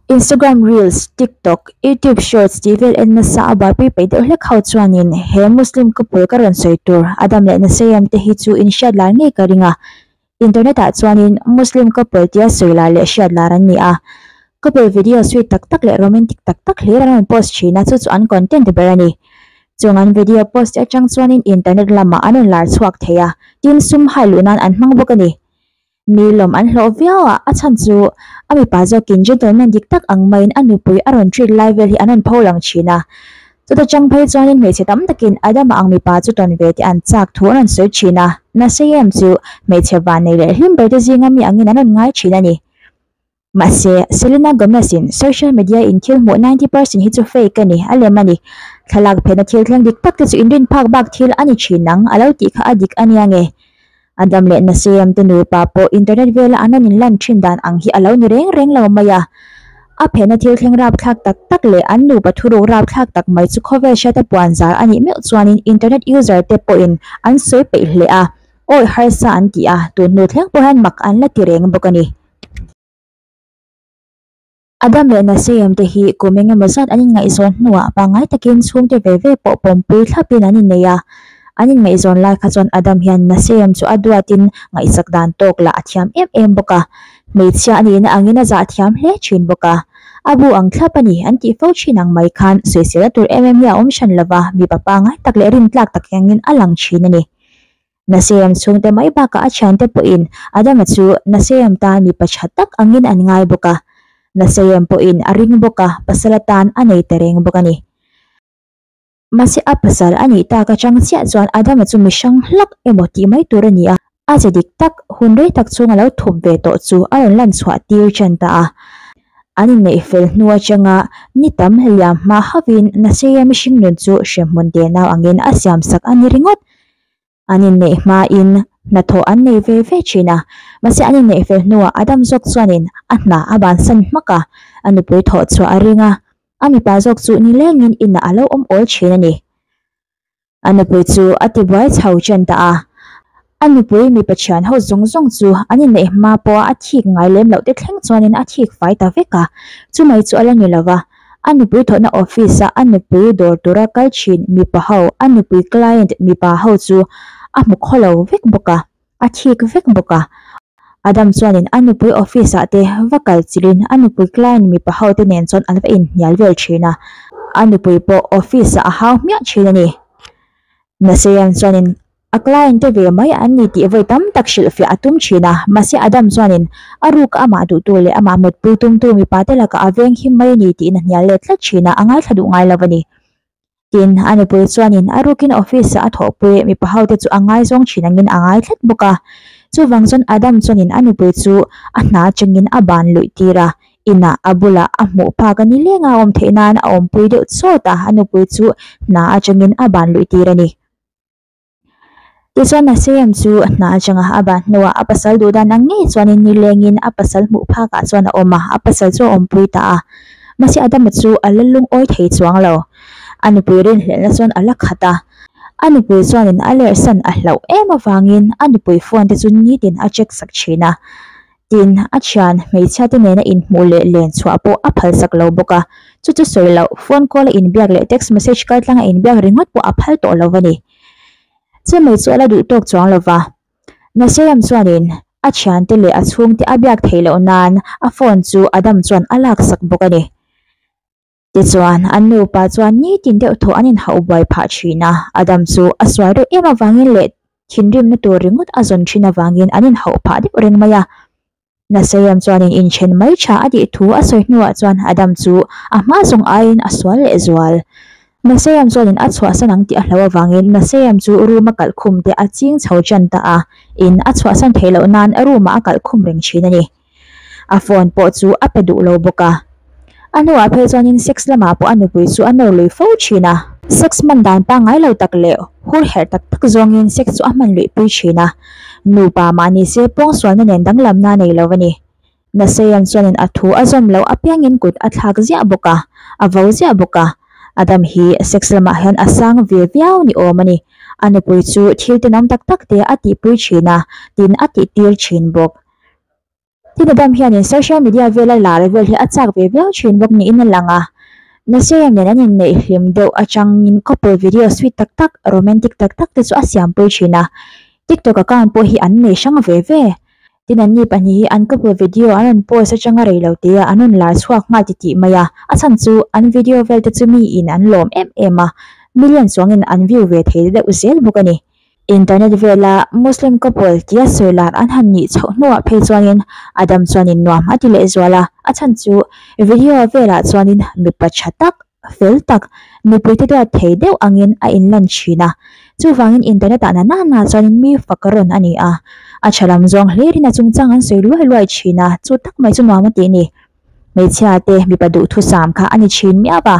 Instagram Reels, TikTok, YouTube Shorts tih vel en nasa a buaipui peih deuh hlek ho chuanin he Muslim couple ka rawn sawi tur Adam leh Nasayem te hi chu in hriat lar ngei ka ring a. Internet ah chuanin Muslim couple tia sawi lar leh hriat lar an ni a. Couple video sweet tak tak leh romantic tak tak hlir an rawn post thin a, chu chu an content ber a ni. Chung an video post te atang chuanin internet lamah an rawn lar chhuak thei a, tin sum hai luh nan an hmang bawk a ni. Mi lawm an hlawh viau a, a chhan chu a mipa zawkin gentleman dik tak ang maiin a nupui a rawn treat lai vel hi an rawn pho lang thin a. Chuta chang phei chuanin hmeichhe tam takin Adama ang mipa chu tawn ve tih an chak thu an rawn sawi thin a, nasa em chu hmeichhe vannei leh hlim ber te zinga mi angin an rawn ngai thin a ni. Mahse, Selena Gomez-in social media in thil hmuh 90 percent hi chu fake a ni, a lem a ni. Thlalak phena thil thleng dik tak te chu inrin phak bak thil a ni thin ang, a lo tih kha a dik a nia nge? Adam leh Naseem te nupa pawh internet vela an rawn inlan thin dan ang hi a lo ni reng reng lo mai a. A phena thil thleng rapthlak tak tak leh an nupa thuruk rapthlak tak mai chu khawvel hriata puan zar a nih meuh chuanin internet user te pawhin an sawi peih hle a, awi harsa an ti a, tun hnu thleng pawh hian mak an la ti reng bawk a ni. Adam leh Naseem te hi kum engemaw zat an inngaihzawn hnuah pangngai takin chhungte ve ve pawh pawmpui thlapin an innei a. An inngaihzawn lai kha chuan Adam hian Naseem chu a duatin ngaihsak dan tawk lah a thiam em em bawk a. Hmeichhia a nihna angin a zah thiam hle thin bawk a. A bu ang thlap a ni an tih fo thin ang mai khan sawisel a tur em em hi a awm hran lova, mipa pangngai tak leh rintlak tak angin a lang thin a ni. Naseem chhungte mai bakah a thiante pawhin Adama chu Naseem tan mipa tha tak angin an ngai bawk a. Naseem pawhin a ring bawk a, pasal atan a nei ta reng bawk a ni. Mahse a pasal a nih tak atang chiah chuan Adama chu mi hrang hlak emaw tih mai tur a ni a, a ze dik tak, hun rei tak chhung a lo thup ve tawh chu a rawn lan chhuah tir tan ta a. An inneih fel hnu atanga ni tam liam hma hauhin Naseem mihring nun chu hremhmun tenau angin a siamsak a ni ringawt. An inneih hmain hnathawh an nei ve ve thin a, mahse an inneih fel hnuah Adam zawk chuanin a hna a bansan hmak a, a nupui thawh chhuah a ring a, a mipa zawk chu nilengin inah a lo awm awl thin a ni. A nupui chu a tibuai chho chen ta a, a nupui mipa thian ho zawng zawng chu an inneih hma pawha a thik ngai lem loh te thleng chuanin a thik fai ta vek a, chumai chu a la ni lova. A nupui thawhna office a a nupui dawr tura kal thin mipa ho, a nupui client mipa ho chu a hmu khaw lo vek bawk a, a thik vek bawk a. Adam chuanin a nupui office ah te va kal chilhin a nupui client mipa ho te nen chuan an va inhnial vel thin a, a nupui pawh office ah a hau hmiah thin a ni. Nasean chuanin a client te ve mai an ni tih vawi tam tak hrilhfiah a tum thin a, mahse Adam chuanin a ruk amah duhtu leh amah mutpui tumtu mipa te lakah a veng him mai a ni tiin a hnial let tlat thin a, a ngaithla duh ngai lo a ni. Tin, a nupui chuanin a rukin office ah a thawhpui mipa ho te chu a ngaizawng thin angin a ngai tlat bawk a. Chuvang chuan Adam chuanin a nupui chu a hna atangin a ban luih tir a, inah a bulah a hmuh phak a ni leng a, awm theih nan a awmpui deuh chawt a, a nupui chu hna atangin a ban luih tir a ni. Tichuan Naseem chu hna atanga a ban hnuah a pasal duh dan ang ngei chuanin nilengin a pasal hmuh phakah chuan a awm a, a pasal chu a awmpui ta a. Mahse Adama chu a la lungawi thei chuang lo. A nupui rinhlelhna chuan a la khat a. A nupui chuanin a lerhsan a hlauh em avangin a nupui phone te chu nitin a check sak thin a. Tin, a thian hmeichhia te nena inhmuh leh len chhuah pawh a phalsak lo bawk a, chu chu sawi loh, phone call a inbiak leh text message kaltlanga inbiak ringawt pawh a phal tawh lo a ni. Chumei chu a la duh tawk chuang lo va. Naseram chuanin a thiante leh a chhungte a biak theih loh nan a phone chu Adam chuan a laksak bawk a ni. Tichuan, an nupa chuan nitin deuh thaw an inhauh buai phah thin a, Adam chu a sual reuh em avangin leh thinrimna tur ringawt a zawn thin avangin an inhauh phah deuh reng mai a. Nasayam chuanin inthen mai tha a tih thu a sawi hnuah chuan Adam chu a hma zawng aiin a sual leh zual. Nasayam chuanin a chhuahsan ang tih a hlo avangin Nasayam chu room a kalh khum te a ching chho tan ta a, in a chhuahsan theih loh nan room ah a kalh khum reng thin a ni. A phone pawh chu a pe duh lo bawk a. A hnuah phei chuanin sex lamah pawh a nupui chu a nawr lui fo thin a. Sex hman dan pangngai lo tak leh hur herh tak tak zawngin sex chu a hman luih pui thin a. Nupa mah ni se pawngsualna nen danglamna a nei lo a ni. Naseyan chuanin a thu a zawm loh apiangin kut a thlak ziah bawk a, a vo ziah bawk a. Adam hi sex lamah hian a sang ve viau ni awm a ni. A nupui chu thil tenawm tak tak te a tihpui thin a, tin a tihtir thin bawk. Tin Adam hianin social media vela lar vel hi a chak ve viau thin bawk niin a lang a. Naseyem nen an inneih hlim deuh atangin couple video sweet tak tak, romantic tak tak te chu a siampui thin a. TikTok account pawh hi an nei hrang ve ve. Tin anni pahnih hi an couple video an rawn post atanga rei lo te ah an rawn lar chhuak nghal titih mai a. A chhan chu an video vel te chu miin an lawm em em a, million chuangin an view ve thei deuh zel bawk a ni. Internet vela Muslim couple tia sawi lar an han nih chhoh hnuah phei chuanin Adam chuanin nuam a ti lehzual a, a chhan chu video velah chuanin mipa tha tak, fel tak, mipuite duat thei deuh angin a inlan thin a. Chuvangin internet ah na na na chuanin mi fak rawn a ni a, a tha lam zawng hlirin a chungchang an sawi luai luai thin a, chu tak mai chu nuam a tih a ni. Hmeichhia te mipa duhthusam kha a ni thin miau a,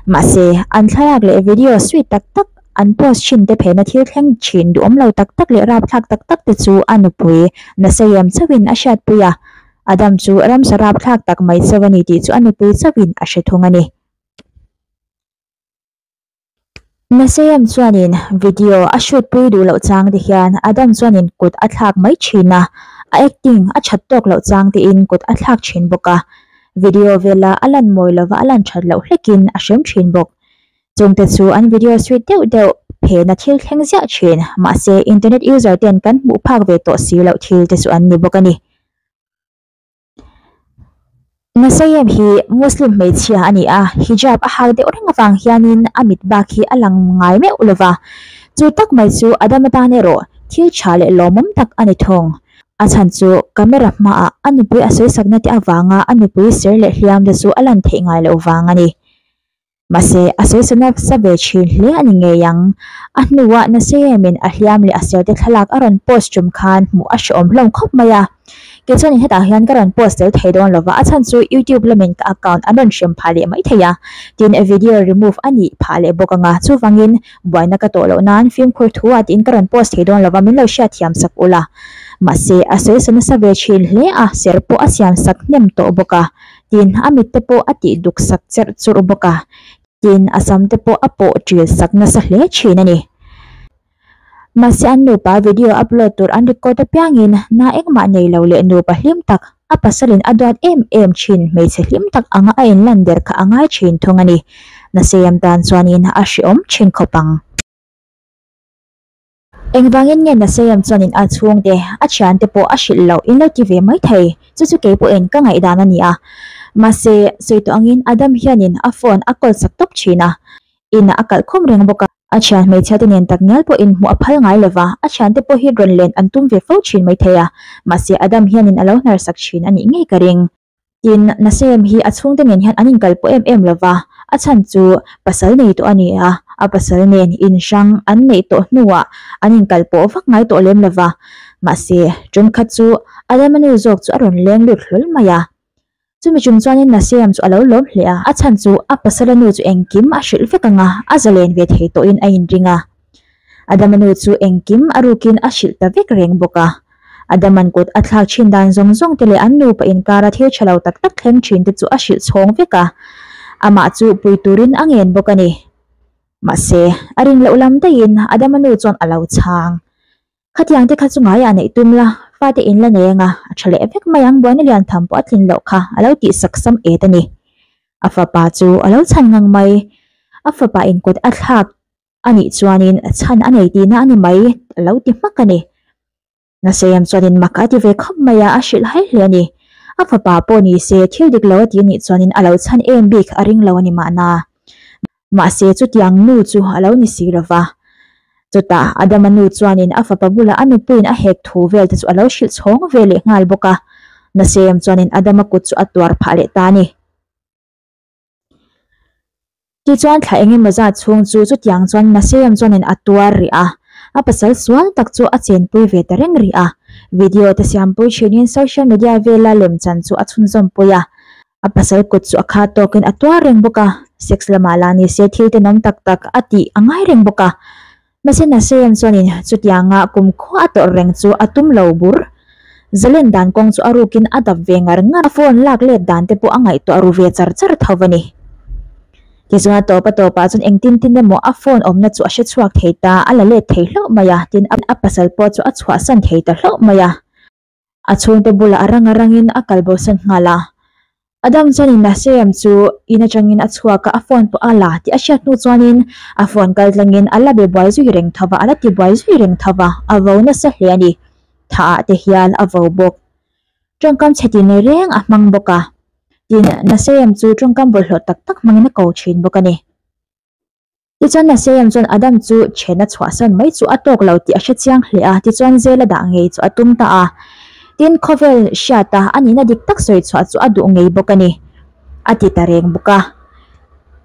mahse an thlalak leh video sweet tak tak an post thin te phena thil thleng thin duhawm lo tak tak leh rapthlak tak tak te chu a nupui Nasayem chauhin a hriatpui a, Adam chu ramsa rapthlak tak mai chauh a ni tih chu a nupui chauhin a hre thung a ni. Nasayem chuanin video a shoot pui duh loh chang te hian Adam chuanin kut a thlak mai thin a, a acting a that tawk loh chang tein kut a thlak thin bawk a, video vela a lan mawi lova a lan that loh hlekin a hrem thin bawk. Chungte chu an video sweet deuh deuh phena thil thleng ziah thin, mahse internet user ten kan hmuh phak ve tawh si loh thil te chu an ni bawk a ni. Nasayem hi Muslim hmeichhia a ni a, hijab a hak deuh reng avang hianin a mit bak hi a lang ngai meuh lo va. Chu tak mai chu Adam atan erawh thil tha leh lawmawm tak a ni thung. A chhan chu camera hmaah a nupui a sawisakna te avanga a nupui ser leh hliam te chu a lan theih ngai loh vang a ni. Mahse, a sawi sa nasa ve thin hle a ni ngei ang. A hnuah Naseyem-in a hliam leh a serte thlalak a rawn post tum khan hmuh a hrehawm hlawm khawp mai a. Kei chuanin hetah hian ka rawn post tel thei dawn lova, a chhan chu YouTube lamin ka account an rawn hrem phah leh mai thei a, tin video remove a nih phah leh bawk ang a, chuvangin buaina ka tawh loh nan fimkhur thu ah tiin ka rawn post thei dawn lova min lo hriatthiam sak ula. Mahse, a sawi sa nasa ve thin hle a, ser pawh a siam sak hnem tawh bawk a. Tin, a mit te pawh a tih duk sak cherh churh bawk a, tin, a sam te pawh a pawh ṭil sak nasa hle ṭhin a ni. Mahse an nupa video upload tur an record apiangin na engmah nei lo leh nupa hlim tak, a pasalin a duat em em ṭhin hmeichhe hlim tak anga a inlan der kha a ngai ṭhin thung a ni. Naseyam tan chuanin a hrehawm ṭhin khawp ang. Engvangin nge Naseyam chuanin a chhungte, a thiante pawh a hrilh loh in lo ti ve mai thei, chu chu kei pawhin ka ngaihdan a ni a. Mahse, sawi tawh angin Adam hianin a phone a call sak tawp thin a, inah a kalh khawm reng bawk a. A thian hmeichhiate nen tak ngial pawhin hmuh a phal ngai lo va, a thiante pawh hi rawn len an tum ve fo thin mai thei a, mahse Adam hianin a lo hnar sak thin a nih ngei ka ring. Tin, Nasem hi a chhungte nen hian an inkal pawh em em lo va, a chhan chu pasal nei tawh a ni a, a pasal nen inhrang an neih tawh hnuah an inkal pawh vak ngai tawh lem lo va. Mahse, ṭumkhat chu Adama nu zawk chu a rawn leng lut hlawl mai a. Chumi ṭum chuanin Nasem chu a lo lawm hle a, a chhan chu a pasala nu chu engkim a hrilh vek ang a, a zalen ve thei tawhin a inring a. Adama nu chu engkim a rukin a hrilh ta vek reng bawk a. Adaman kut a thlak thin dan zawng zawng te leh an nupa inkara thil tha lo tak tak thleng thin te chu a hrilh chhawng vek a, amah chu pui turin a ngen bawk a ni. Mahse, a rin loh lam daihin Adama nu chuan a lo chhang. Khatiang te kha chu ngaiah neih tum la, fate in la nei anga a tha leh vek mai ang buaina lian tham pawh a tlin loh kha a lo tih sak sam et a ni. A fapa chu a lo chhan ngang mai. A fapa in kut a thlak A nih chuanin chhan a nei tihna a ni mai a lo ti hmak a ni. Naseyam chuanin mak a ti ve khawp mai a, a hrilh hai hle a ni. A fapa pawh ni se thil dik lo a ti a nih chuanin a lo chhan em bik a ring lo a ni mahna. Mahse chutiang nu chu a lo ni si lo va. Chutah Adama nu chuanin a fapa bulah a nupuiin a hek thu vel te chu a lo hrilh chhawng ve leh nghal bawk a. Naseyam chuanin Adama kut chu a tuar phah leh ta a ni. Tichuan thla eng emaw zat chhung chu chutiang chuan Naseyam chuanin a tuar rih a, a pasal sual tak chu a chenpui ve ta reng rih a. Video te siampui thinin social media vela lemchan chu a chhunzawmpui a, a pasal kut chu a khat tawkin a tuar reng bawk a, sex lamah lah ni se thil tenawm tak tak a tih a ngai reng bawk a. Mahse Naseyam chuanin chutianga kumkhua a tawrh reng chu a tum lo bur. Zalen dan kawng chu a rukin a dap ve ngar ngar a, phone lak let dan te pawh a ngaihtuah ru ve char char tho a ni. Tichuan a tawp a tawpah chuan engtin tin emaw a phone awmna chu a hre chhuak thei ta, a la let thei hlauh mai a, tin a pasal pawh chu a chhuahsan thei ta hlauh mai a. A chhungte bulah a rang a rangin a kal bosan nghal a. Adam chuanin Naseem chu in atangin a chhuak a, a phone pawh a la tih a hriat hnu chuanin a phone kal tlangin a la be buai zui reng tho va, a la ti buai zui reng tho va, a vo nasa hle a ni. Thah ah te hian a vo bawk. Tawngkam chhe ti nei reng a hmang bawk a, tin Naseem chu tawngkam bawlhhlawh tak tak hmangin a ko thin bawk a ni. Tichuan Naseem chuan Adam chu then a chhuahsan mai chu a tawk lo tih a hre chiang hle a, tichuan zel a dah ngei chu a tum ta a. Tin, khawvel hriata a nihna dik tak sawi chhuah chu a duh ngei bawk a ni, a ti ta reng bawk a.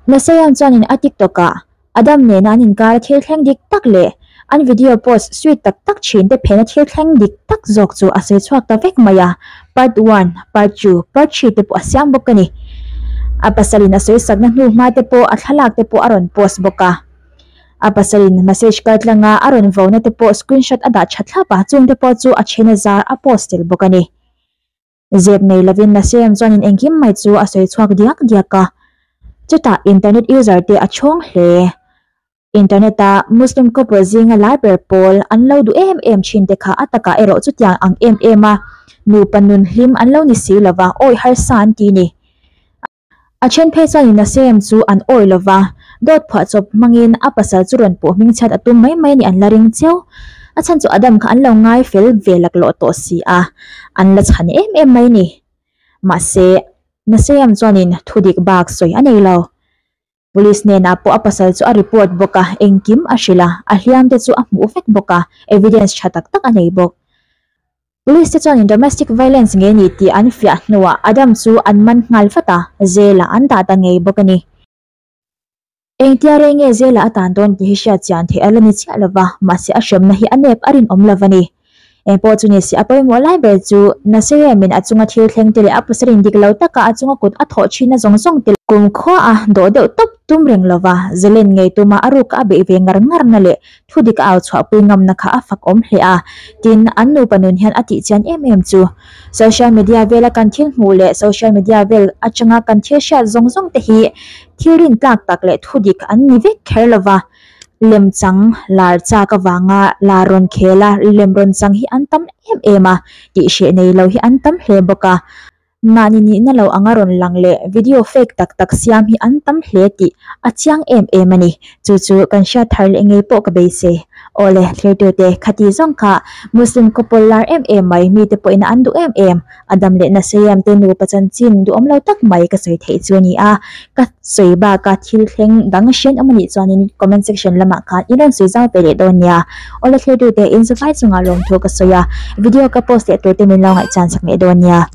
Naseem chuanin a TikTok ah Adam nena an inkar a thil thleng dik tak leh an video post sweet tak tak thin te phena thil thleng dik tak zawk chu a sawi chhuak ta vek mai a, part one, part two, part three te pawh a siam bawk a ni. A pasalin a sawi sakna hnu hma te pawh a thlalak te pawh a rawn post bawk a. A pasalin message kal tlanga a rawn vona te pawh screenshot a dah tha thlap a, chung te pawh chu a then a zar a post tel bawk a ni. Zep nei lovin Naseem chuanin engkim mai chu a sawi chhuak diak diak a, chutah internet user te a chhawng hle. Internet a Muslim couple zinga lai ber pawl an lo duh em em thin te kha a takah erawh chutiang ang em em a nupa nun hlim an lo ni si lova awi harsa an ti ni. A then phei chuanin Naseem chu an awi lova, dawt phuahchawp hmangin a pasal chu rawn puh hmingchhiat a tum mai mai a ni an la ring cheu. A chhan chu Adam kha an lo ngai fel ve laklawh tawh si a, an la chhan em em mai ni. Mahse, Naseem chuanin thudik bak sawi a nei lo. Police hnenah pawh a pasal chu a report bawk a, engkim a hrilh a, a hliam te chu a hmuh vek bawk a, evidence tha tak tak a nei bawk. Police te chuanin domestic violence nge ni tih an fiah hnuah Adam chu an man nghal vat a, jail ah an dah ta ngei bawk a ni. Engtia rei nge jail ah a tan dawn tih hi hriat chian theih a la ni chiah lova, mahse a hremna hi a nep a rinawm lo a ni. Engpawh chu ni se a pawimawh lai ber chu Naseem-in a chunga thil thleng te leh a pasalin dik lo taka a chunga kut a thawh thinna zawng zawng te kumkhua a dawh deuh tawp tum reng lova zalen ngei tuma a ruka a beih ve ngar ngarna leh Thu dik a au chhuahpui ngamna kha a fak awm hle a, tin, an nupa nun hian a tih chian em em chu. Social media vela kan thil hmuh leh social media vel atanga kan thil hriat zawng zawng te hi thil rintlak tak leh thu dik an ni vek kher lova, lem chang lar chak avanga lar rawn khel a, lem rawn chang hi an tam em em a, tih hreh nei lo hi an tam hle bawk a. Mahni nihna lo anga rawn lang leh video fake tak tak siam hi an tam hle tih a chiang em em a ni. Chu chu kan hriat thar leh ngei pawh ka beisei. Awle, thirtute, khati zawng kha Muslim couple lar em em mai, mite pawhin an duh em em. A dam leh Nasayam te nupa chanchin duhawm lo tak mai ka sawi theih chu a ni a. Ka sawi baka thil thleng dang hrian awm a nih chuanin comment section lamah khan in rawn sawi zau ve leh dawn nia. Awle, thirtute, inzavai chungah lawmthu ka sawi a, video ka post leh turte min lo ngaihchan sak leh dawn nia.